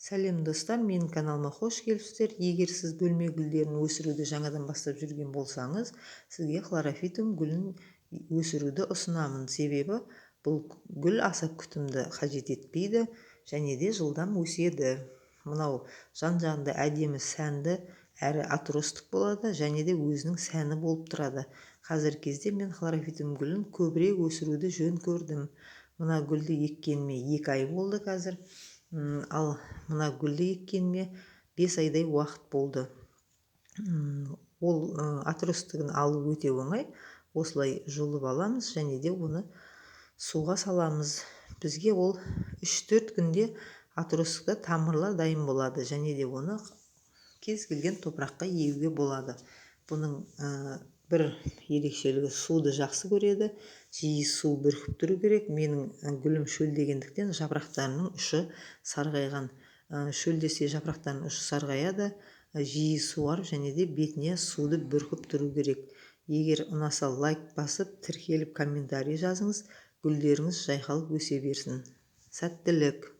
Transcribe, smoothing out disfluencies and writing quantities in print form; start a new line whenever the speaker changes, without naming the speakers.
Сәлем, достар! Менің каналыма қош келіпсіздер! Егер сіз бөлме гүлдерін өсіруді жаңадан бастап жүрген болсаңыз, сізге хлорофитум гүлін өсіруді ұсынамын. Себебі бұл гүл аса күтімді қажет етпейді және де жылдам өседі. Мынау жан жағында әдемі, сәнді әрі отросток болады және де өзінің сәні болып тұрады. Қазіргі кезде мен хлорофитум гүлін көбірек өсіруді жөн көрдім. Мына гүлді еккеніме 2 ай болды қазір, ал мына гүлді еккеніме 5 айдай уақыт болды. Ол отростогын алу өте оңай. Осылай жұлып аламыз және де оны суға саламыз. Бізге ол 3-4 күнде отростокта тамырлар дайын болады және де оны кез келген топыраққа егуге болады. Бұның бір ерекшелігі: суды жақсы көреді, жиі су бүркіп тұру керек. Менің гүлім шөлдегендіктен, жапырақтарының ұшы сарғайған. Шөлдесе, жапырақтарының ұшы сарғаяды. Жиі суарып және де бетіне суды бүркіп тұру керек. Егер ұнаса, лайк басып, тіркеліп, комментарий жазыңыз. Гүлдеріңіз жайқалып өсе берсін! Сәттілік!